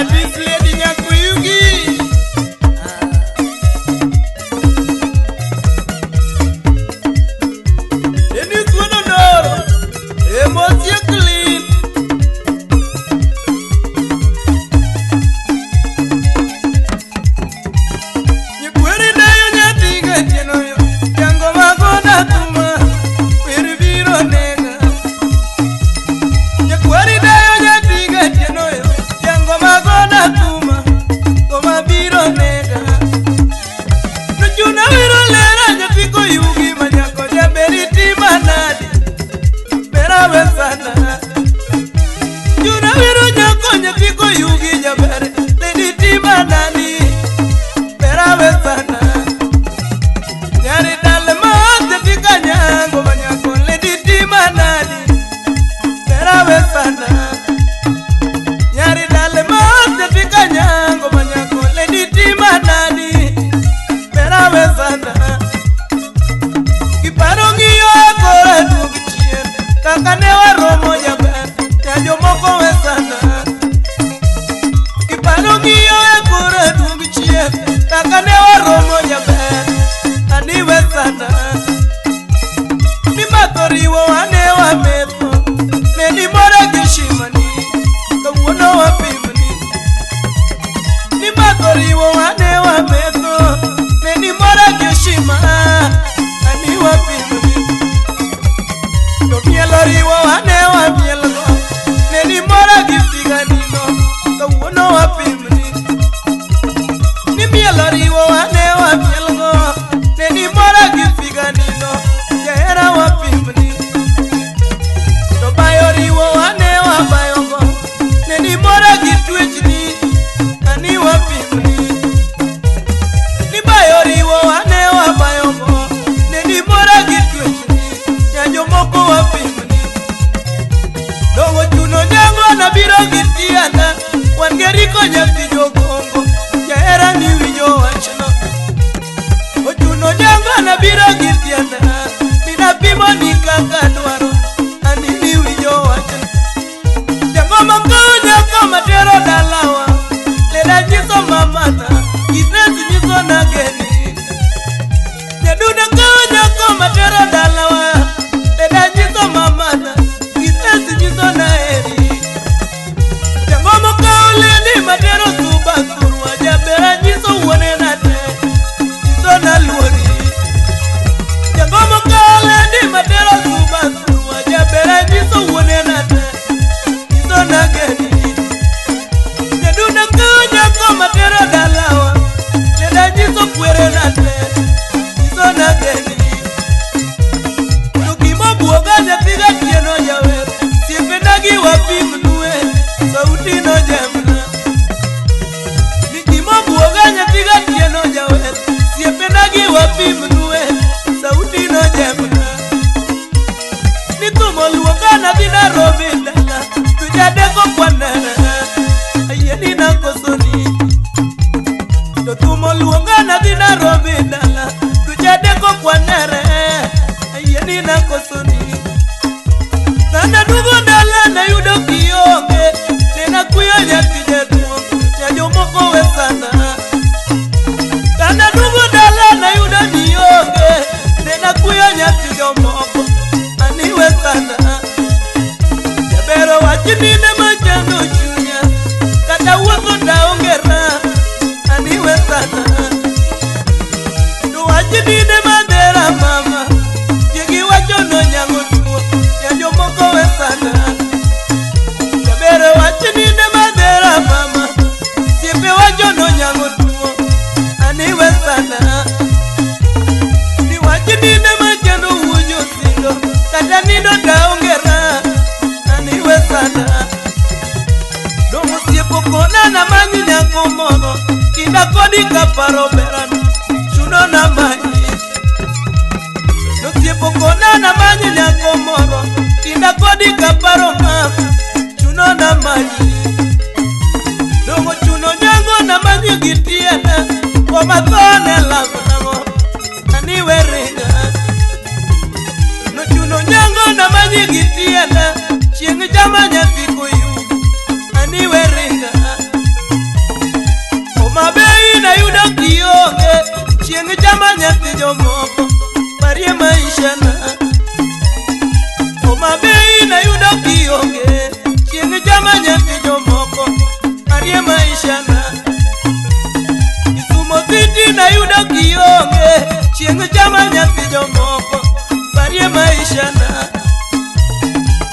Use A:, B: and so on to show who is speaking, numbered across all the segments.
A: This lady Nyakuyugi. Dennis Wodonoro, Emotie clean. Nyikweri dayo nyatiga tieno yo, jango magoda tuma, wer biro nega. Nyikweri dayo nyatiga tieno yo, jango magoda tuma, goma biro nega. Nochuna wiro lera nyathi koyugi manyako jaberi tima nadi, bera we sana. Chuna wiro nyako nyathi koyugi jaber, lady tima nadi, bera we sana. Nyari dal ma nyathi kanyango manyako lady tima nadi, bera we sana. Nyari dal ma nyathi kanyango manyako lady tima nadi, bera we sana. Kiparo ng'iyo kora duog chien kaka ne waromo jaber ja jomoko we sana. Kiparo ng'iyo kora duog chien kaka ne waromo jaber ani we sana. Ni matho riwo ane wametho ne ni mora gi shimani kawuono wapimni. Ni matho riwo ane wametho ne ni mora gi shima ani wapimni. To mielo riwo ane wamielgo ne ni mora gi figanino kawuono wapimni. Ni mielo riwo ane wamielgo ne ni mora gi figanino jahera wapimni. To bayo riwo ane wabayogo ne ni mora gi twechni ani wapimni. Ni bayo riwo ane wabayogo ne ni mora gi twechni ya jomoko wapimni. Dongo chuno nyango na biro gi tiana wan gi riko nyathi jogongo jahera ni winjo wachno. Ochuno nyango na biro gi tiana mina pimo ni kaka dwaro ani ni winjo wachno. Jangoma kawo nyako matero dalawa leda nyiso mamana gitres nyiso nageni. Nyaduda kawo nyako matero dalawa leda nyiso mamana gitres nyiso naeri. Jangoma kawo leni matero suba surwa jabera nyiso wuone nate nyiso naluori. Jangoma kawo leni matero suba surwa jabera nyiso wuone nate nyiso nageni. Nyaduda kawo nyako matero dalawa leda nyiso kwere nate nyiso nageni. To gima buoga nyathi gatieno jawer siepena gi wapimnue sauti no jamna. Ni gima buoga nyathi gatieno jawer siepena gi wapimnue sauti no jamna. Ni thumo luonga nadhi Nairobi dala to jadeko kwanena ayie ni nakosoni. To thumo luonga nadhi Nairobi dala to jadeko kwanere ayie ni nakosoni. Kana duogo dala nayudo kionge nena kuyo nyathi jaduong' ja jomoko we sana. Kana duogo dala nayudo nionge nena kuyo nyathi jomoko ani we sana. Jabero wach mine machando chunya kata wuotho taonge raha ani we sana. To wach mine madhera mama ji giwacho nonyango tuo ja jomoko we sana. Jabero wach mine madhera mama siepe wacho nonyango tuo ani we sana. Ni wach mine machando wuoyo sindo kata nindo taonge raha ani we sana. Dongo siepo kona na manyi nyako moro kinda kodi kaparo berana chuno na manyi. Nosiepo kona na manyi nyako moro kinda kodi kaparo ma chuno na manyi. Dongo chuno nyango na manyi gi tienda koma thone lamnamo ani we Chieng' chama nyathi jomoko parie maisha na Homa Bay nayudo kionge chieng' chama nyathi jomoko parie maisha na Kisumo City nayudo kionge chieng' chama nyathi jomoko parie maisha na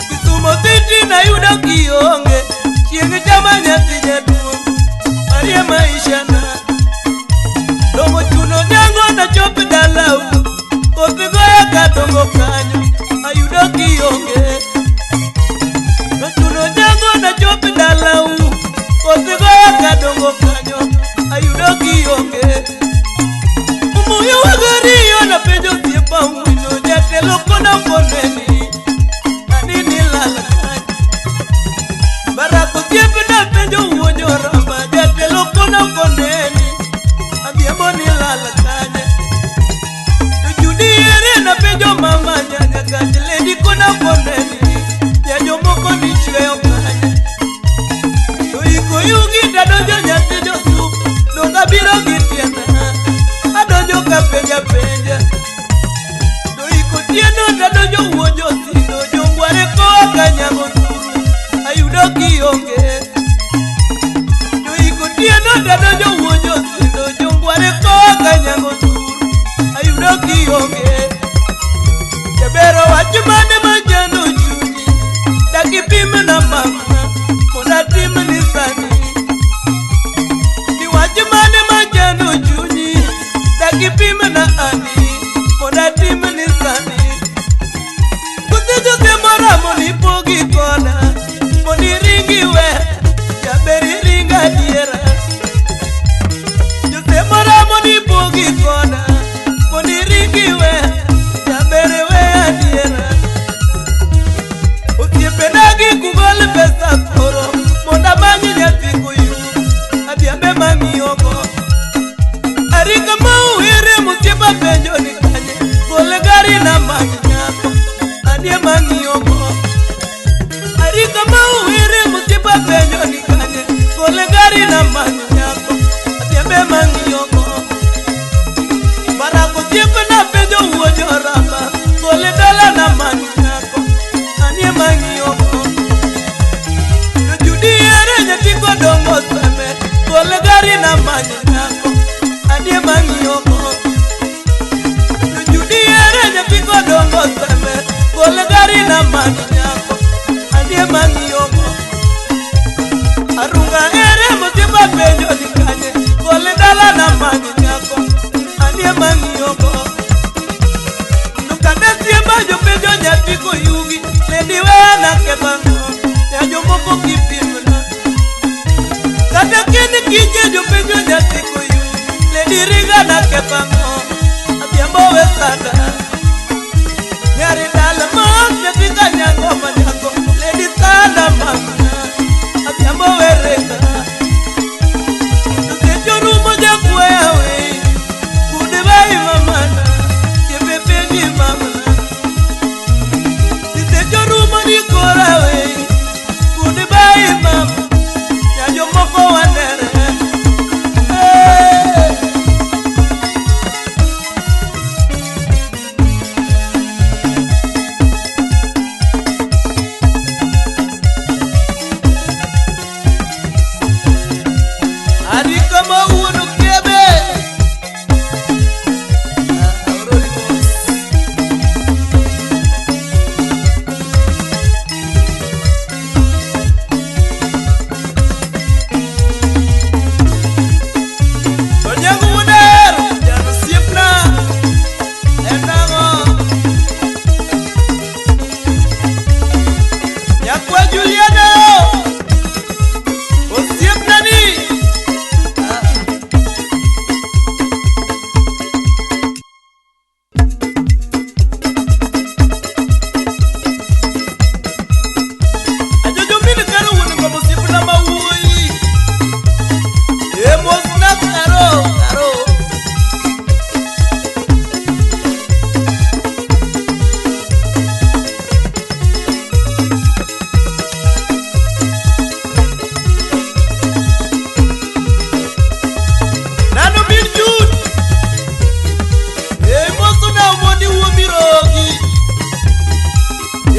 A: Kisumo City nayudo kionge chieng' chama nyathi jaduong' parie maisha na Dongo chuno nyango na chop dalau koth goya kadongo kanyo ayudo kionge Nochuno nyango na chop dalau koth goya kadongo kanyo ayudo kionge Umuyo wagariyo napenjo osiepa wino jatelo kona koneni anini lal kanyo Barak osiepna penjo wuon joramba jatelo kona koneni adhiambo ni lal kanye To Judi ere napenjo mama nyanya kach ledi kona koneni jajomoko ni chweyo kanye To iko yugi tadonjo nyathi josup dong abiro gi tienda adonjo ka penja penja To iko tieno tadonjo wuon josindo jongware koa kanyango thuru ayudo kionge To iko tieno tadonjo wuon josindo jongware koa kanyango thuru ayudo kionge Jabero wach mane machando chunyi dakipimna mama mondo atimni sani Ni wach mane machando chunyi dakipimna ani mondo atimni sani Kose moramo ni pogi koda mondo iringi we jaber iring adiera Jose moramo ni pogi koda mondo iringi we jaber we adiera Osiepena gi kugol pesa koro mondo amany nyathi koyu adhiambe mang'iyogo Arika ma uhere mosiepa penjo ni kanye gol gari na many nyako adie mang'iyogo Arika ma uhere mosiepa penjo ni kanye gol gari na many nyako adhiambe mang'iyogo Barak osiepna penjo wuon joramba gol dala na many nyako anie mang'iyogo To Judi ere nyathi kodongo seme gol gari na many nyako adie mang'iyogo To Judi ere nyathi kodongo seme gol gari na many nyako adie mang'iyogo Arunga ere mosiepa penjo ni kanye gol dala na many nyako adie mang'iyogo To kata siemba jopenjo nyathi koyugi ledi weya naketho nyajomoko kipimna Kata kin kinje jopenjo nyathi koyugi ledi ringa naketho adhiambo we sada Nyari dala mos nyathi kanyango manyako ledi sada mama adhiambo we ringa To seche orumo jakweya we goodbye mamana siepe penji mamana Seche orumo ni kora we goodbye mama nyajomoko wanere. Hey.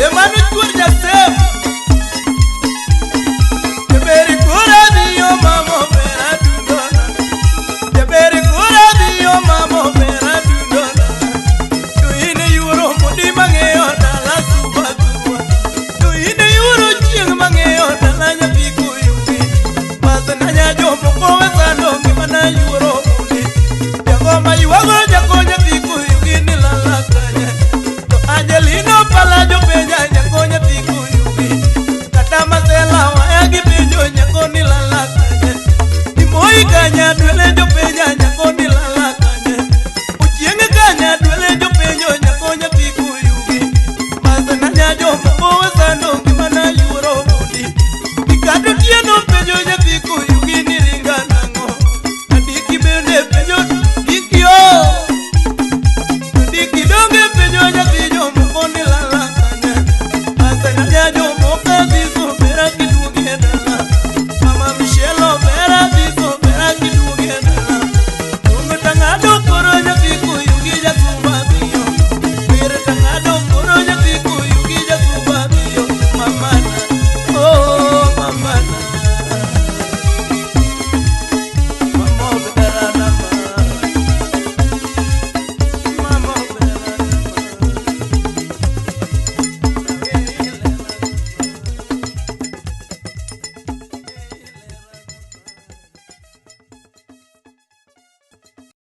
A: Emanu.